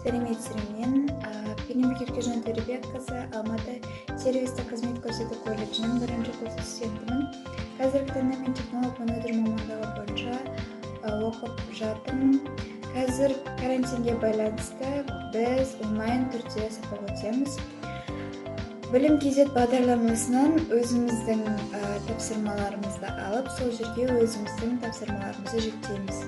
Сәлеметсіздер ме? Мен Пернебек Еркежан Төребекқызы, Алматы сервистік қызмет көрсету колледжінің бірінші курс студентімін. Қазіргі таңда мен технолог менеджер мамандығы бойынша оқып жатырмын. Қазір карантинге байланысты біз онлайн түрде сабақ өтеміз. Білім kz бағдарламасынан өзіміздің тапсырмаларымызды алып, сол жерге өзіміздің тапсырмаларымызды жүктейміз.